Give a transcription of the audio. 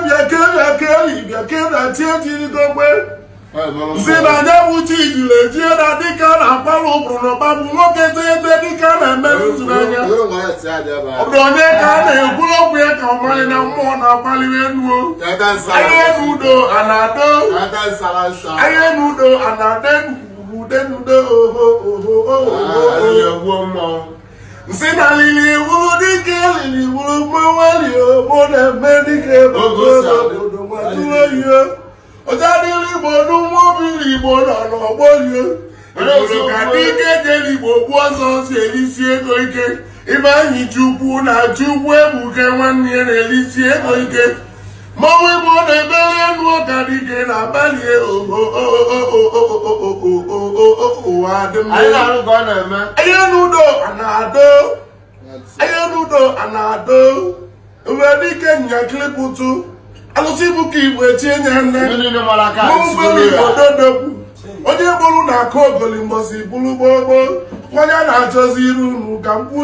Bịa ke, bịa ke, bịa ke na chi ejirigokwe. Si na anya bụ chi jiri ejie na dịka a na-akpara ụbụrụ na ọkpabụ nwoke teghete dịka a na-emerụ nzụnanya. Ọ bụ onye ka a na-ekwuru okwu ya ka ọ marị na mmụọ na-akwaliri enu o. Anya enu udo a na-ado. Anya enu udo a na-ado ude nudo oho oho oho. Nsị na lili wuru dike, lili wuru mmanwụ eli ogbo na-eme dike obodo nwatụrụ oyi. Ọja dịrị Igbo n'ụmụ obiri Igbo nọ n'ọgbọ rio. Obodo ka dike jere Igbo gbuo ọzọ si elisi ego ike. Ibe anyị Chukwu na Chukwu Ebuke nwanne ya na-elisi ego ike. Mmanwụ Igbo na-ebeli enu ụka dike na-abalị ụwa dị mma. Anya n'udo a na-ado, anya n'udo a na-ado. Mgbe dike nyakịrịpụtụ alụsị bụ ka Igbo echie nye nne mmanwụ Igbo dodogwu onye gburu na-akụ ogoli mbọsị bụrụ gboo gboo onye na-achọzi iru unu ka mkpu.